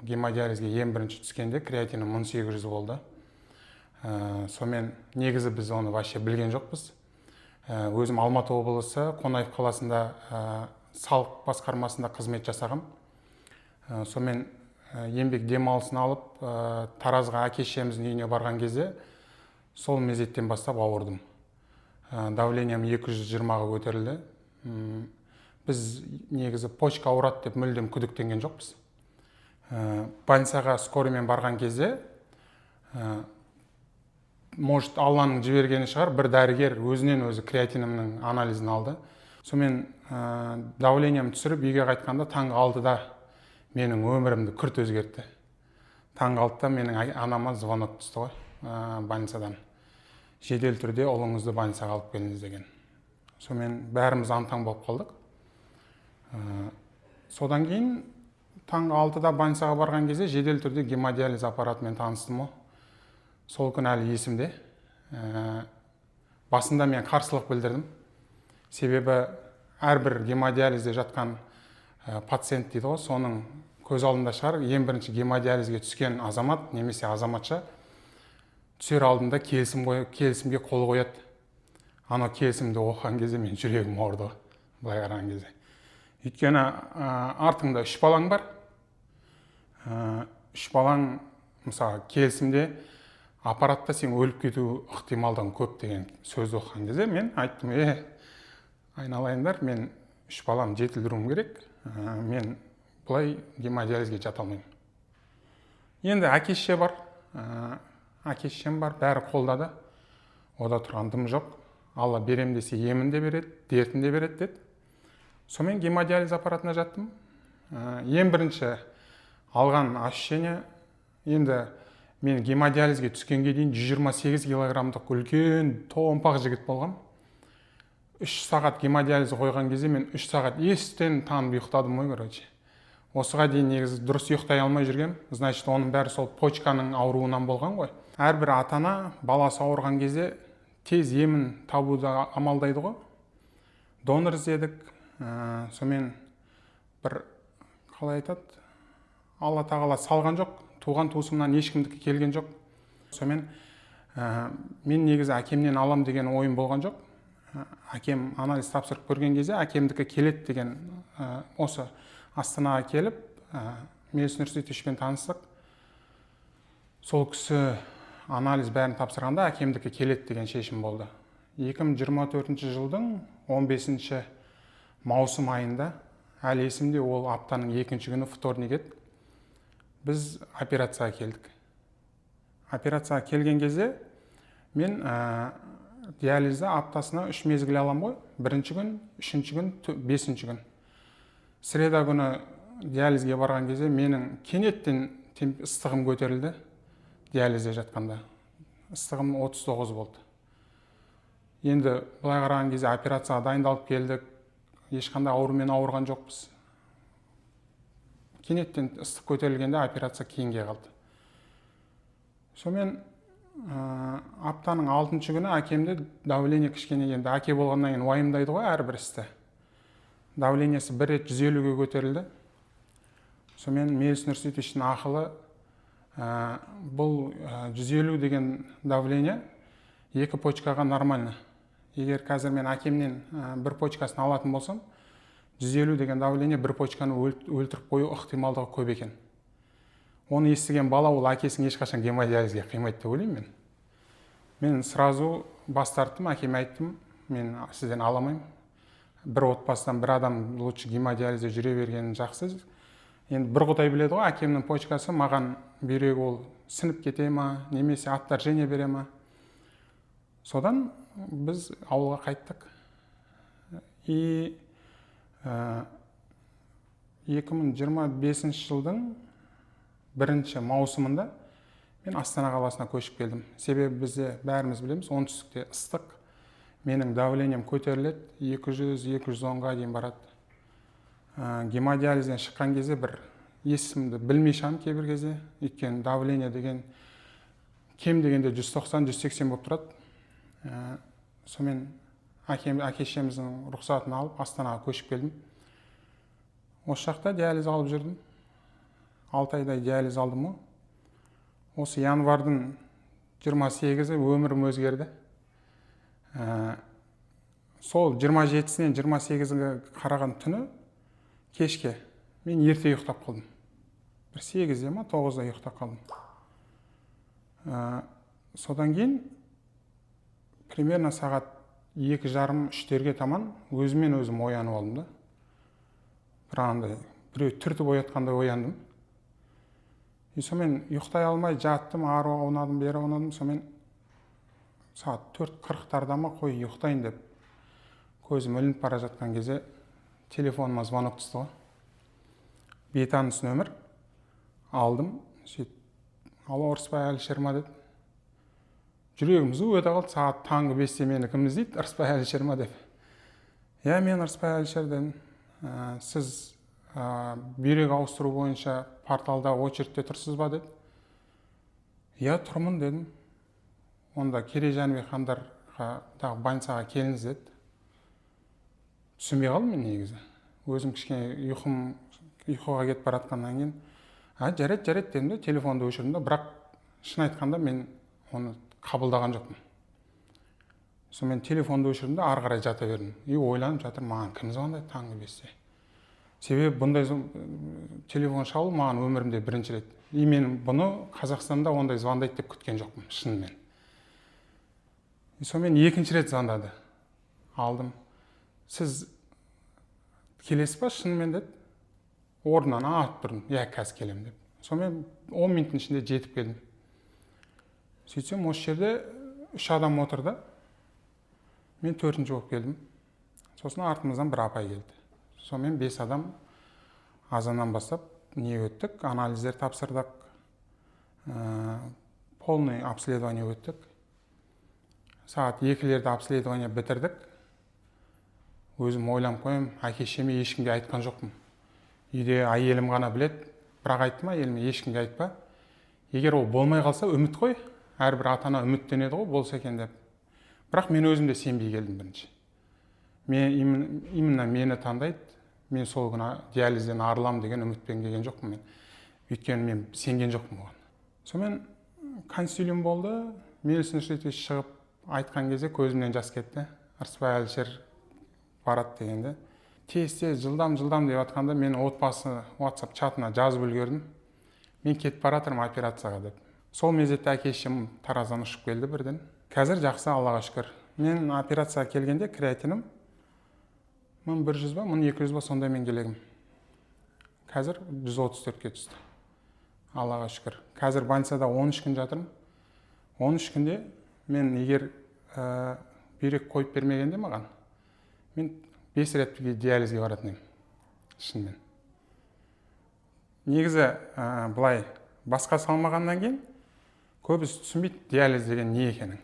Гемодиализге ең бірінші түскенде креатинім 1800 болды. Сонымен негізі біз оны вообще білген жоқпыз. Өзім Алматы облысы Қонаев қаласында салық басқармасында қызмет жасағам. Сонымен еңбек демалысын алып, Таразға әке шешеміздің үйіне барған кезде сол мезеттен бастап ауырдым. Давлением 220-ға көтерілді. Біз негізі почка ауырады деп мүлдем күдіктенген жоқпыз. Больницаға скорыймен барған кезде, может, Алланың жібергені шығар, бір дәрігер өзінен өзі креатинімнің анализін алды. Сонымен давлением түсіріп, үйге қайтқанда таңғы 6-да менің өмірімді күрт өзгертті. Таңғы 6-да менің анама звонок түсті ғой больницадан: «Жедел түрде ұлыңызды больницаға алып келіңіз», – деген. Сонымен бәріміз аң-таң болып қалдық. Содан кейін таңғы 6-да больницаға барған кезде жедел түрде гемодиализ аппаратымен таныстым ғой. Сол күн әлі есімде. Басында мен қарсылық білдірдім, себебі әрбір гемодиализде жатқан пациент дейді ғой, соның көз алдында шығар, ең бірінші гемодиализге түскен азамат немесе азаматша түсер алдында келісімге қол қояды. Анау келісімді оқыған кезде мен жүрегім ауырды ғой былай қараған кезде, өйткені артыңда үш балаң бар. Үш балаң, мысалы, келісімде аппаратта сен өліп кету ықтималдығың көп деген сөзді оқыған кезде мен айттым: «Е, айналайындар, мен үш баламды жетілдіруім керек, мен былай гемодиализге жата алмаймын». Енді әке шеше бар, әке шешем бар, бәрі қолдады. Ода тұрған дым жоқ, «Алла берем десе, емін де береді, дертін де береді», – деді. Сонымен гемодиализ аппаратына жаттым. Ең бірінші алған ощущение, енді мен гемодиализге түскенге дейін 128 килограммдық үлкен томпақ жігіт болғам. 3 сағат гемодиализ қойған кезде мен 3 сағат естен танып ұйықтадым ғой, короче. Осыға дейін негізі дұрыс ұйықтай алмай жүргем. Значит, оның бәрі сол почканың ауруынан болған ғой. Әрбір ата ана баласы ауырған кезде тез емін табуды амалдайды ғой. Донор іздедік. Сонымен бір, қалай айтады, Алла тағала салған жоқ, туған туысымнан ешкімдікі келген жоқ. Сонымен мен негізі әкемнен алам деген ойым болған жоқ. Әкем анализ тапсырып көрген кезде әкемдікі келеді деген. Осы Астанаға келіп, Меліс Нұрсейітовичпен таныстық. Сол кісі анализ бәрін тапсырғанда әкемдікі келеді деген шешім болды. 2024 жылдың 15 маусым айында, әлі есімде, ол аптаның екінші күні, вторник еді, біз операцияға келдік. Операцияға келген кезде мен диализді аптасына үш мезгіл аламын ғой: бірінші күн, үшінші күн, бесінші күн. Среда күні диализге барған кезде менің кенеттен ыстығым көтерілді. Диализде жатқанда ыстығым 39 болды. Енді былай қараған кезде операцияға дайындалып келдік, ешқандай аурумен ауырған жоқпыз. Кенеттен ыстық көтерілгенде операция кейінге қалды. Сонымен аптаның алтыншы күні әкемде давление кішкене, енді әке болғаннан кейін уайымдайды ғой әрбір істі, давлениесі бір рет 150-ге көтерілді. Сонымен Меліс Нұрсейітовичтің ақылы: бұл 150 деген давление екі почкаға нормально, егер қазір мен әкемнен бір почкасын алатын болсам, 150 деген давление бір почканы өлтіріп қою ықтималдығы көп екен. Оны естіген бала ол әкесін ешқашан гемодиализге қимайды деп ойлаймын. Мен сразу бас тарттым, әкеме айттым: «Мен сізден ала алмаймын, бір отбасыдан бір адам лучше гемодиализде жүре бергені жақсы». Енді бір құдай біледі ғой, әкемнің почкасы маған, бүйрегі, ол сініп кете ма немесе отторжение бере ма. Содан біз ауылға қайттық. И 2025 жылдың бірінші маусымында мен Астана қаласына көшіп келдім, себебі бізде, бәріміз білеміз, оңтүстікте ыстық, менің давлением көтеріледі, 200-210-ға дейін барады. Гемодиализден шыққан кезде бір есімді білмей шығамын кейбір кезде, өйткені давление деген кем дегенде 190-180 болып тұрады. Сонымен әкем, әке шешеміздің рұқсатын алып, Астанаға көшіп келдім. Осы жақта диализ алып жүрдім. 6 айдай диализ алдым ғой. Осы январьдың 28-і өмірім өзгерді. Сол 27-сінен 28-ге қараған түні кешке мен ерте ұйықтап қалдым, бір 8-де ма, 9-да ұйықтап қалдым. Содан кейін примерно сағат 2:30, 3-терге таман өзіммен өзім оянып алдым да, бір андай біреу түртіп оятқандай ояндым. И сонымен ұйықтай алмай жаттым, ары аунадым, бері аунадым. Сонымен сағат 4:40-тарда ма, қой, ұйықтайын деп көзім ілініп бара жатқан кезде телефоныма звонок түсті ғой, бейтаныс нөмір. Алдым сөйтіп: «Алло, Ырысбай Әлішер ма?» – деді. Жүрегім зу ете қалды. Сағат таңғы 5-те мені кім іздейді, Ырысбай Әлішер ма деп. «Иә, мен Ырысбай Әлішер», – дедім. «Сіз бүйрек ауыстыру бойынша порталда очередь те тұрсыз ба?» – деді. «Иә, тұрмын», – дедім. «Онда Керей, Жәнібек хандарға дағы больницаға келіңіз», – деді. Түсінбей қалдым мен негізі өзім, кішкене ұйқым, ұйқыға кетіп бара жатқаннан кейін. «А, жарайды, жарайды», – дедім де, телефонды өшірдім да. Бірақ шын айтқанда, мен оны қабылдаған жоқпын. Сонымен телефонды өшірдім де, ары қарай жата бердім. И ойланып жатырмын: маған кім звондайды таңғы 5-те? Себебі бұндай телефон шалу маған өмірімде бірінші рет. И мен бұны Қазақстанда ондай звондайды деп күткен жоқпын шынымен. И сонымен екінші рет звондады, алдым. «Сіз келесіз ба шынымен?» – деді. Орнымнан атып тұрдым: «Иә, қазір келемін», – деп. Сонымен 10 минуттың ішінде жетіп келдім. Сөйтсем, осы жерде үш адам отыр да, мен төртінші болып келдім. Сосын артымыздан бір апай келді. Сонымен бес адам азаннан бастап не өттік, анализдер тапсырдық, полный обследование өттік. Сағат 2-лерде обследование бітірдік. Өзім ойланып қоямын, әке шешеме ешкімге айтқан жоқпын, үйде әйелім ғана біледі. Бірақ айттым әйеліме: «Ешкімге айтпа, егер ол болмай қалса». Үміт қой, әрбір ата ана үміттенеді ғой, болса екен деп. Бірақ мен өзім де сенбей келдім бірінші. Мен именно мені таңдайды, мен сол күні диализден арыламын деген үмітпен келген жоқпын мен, өйткені мен сенген жоқпын оған. Сонымен консилиум болды. Меліс Нұрсейітович шығып айтқан кезде көзімнен жас кетті. Ырысбай Әлішер барады дегенде, тез тез, жылдам жылдам деп жатқанда, мен отбасы WhatsApp чатына жазып үлгердім: «Мен кетіп бара жатырмын операцияға», – деп. Сол мезетте әке шешем Тараздан ұшып келді бірден. Қазір жақсы, Аллаға шүкір. Мен операцияға келгенде креатинім 1100 ба, 1200 ба, сондаймен келгенмін. Қазір 134-ке түсті, Аллаға шүкір. Қазір больницада 13 күн жатырмын. 13 күнде мен егер бүйрек қойып бермегенде маған, мен бес рет диализге баратын едім шынымен. Негізі былай басқа салмағаннан кейін көбісі түсінбейді диализ деген не екенін.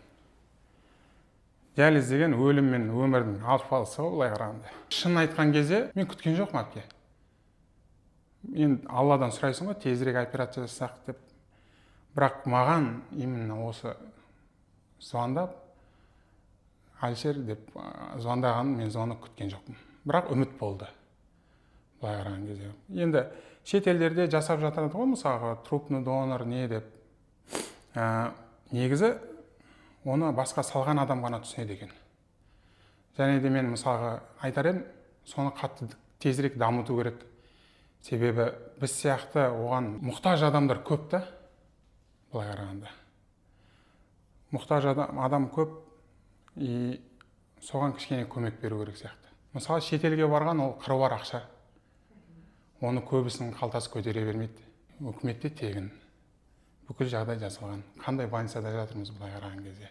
Диализ деген өлім мен өмірдің арпалысы ғой былай қарағанда. Шынын айтқан кезде, мен күткен жоқпын, әпке. Енді Алладан сұрайсың ғой, тезірек операция жасасақ деп. Бірақ маған именно осы звондап, «Әлішер» деп звондағанын мен звонок күткен жоқпын. Бірақ үміт болды былай қараған кезде. Енді шет елдерде жасап жатады ғой, мысалға, трупный донор не деп. Негізі оны басқа салған адам ғана түсінеді екен. Және де мен мысалға айтар едім, соны қатты тезірек дамыту керек, себебі біз сияқты оған мұқтаж адамдар көп та. Былай қарағанда, мұқтаж адам көп, и соған кішкене көмек беру керек сияқты. Мысалы, шетелге барған ол қыруар ақша, оны көбісінің қалтасы көтере бермейді. Үкіметте тегін бүкіл жағдай жасалған. Қандай больницада жатырмыз былай қараған кезде: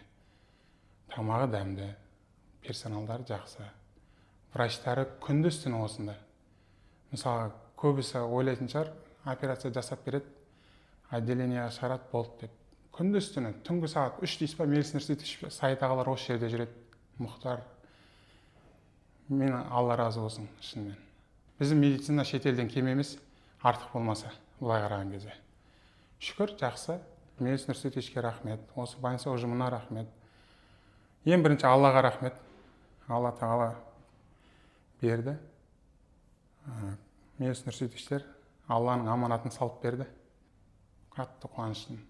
тамағы дәмді, персоналдары жақсы, врачтары күндіз түні осында. Мысалы, көбісі ойлайтын шығар, операция жасап береді, отделение ға шығарады, болды деп. Күндіз түні, түнгі сағат 3 дейсіз ба, Меліс Нұрсейітович, Саид ағалар осы жерде жүреді, Мұхтар. Мен, Алла разы болсын, шынымен біздің медицина шетелден кем емес, артық болмаса былай қараған кезде. Шүкір, жақсы. Меліс Нұрсейітовичке рахмет, осы больница ұжымына рахмет, ең бірінші Аллаға рахмет. Алла тағала берді. Меліс Нұрсейітовичтер, Алланың аманатын салып берді. Қатты қуаныштымын.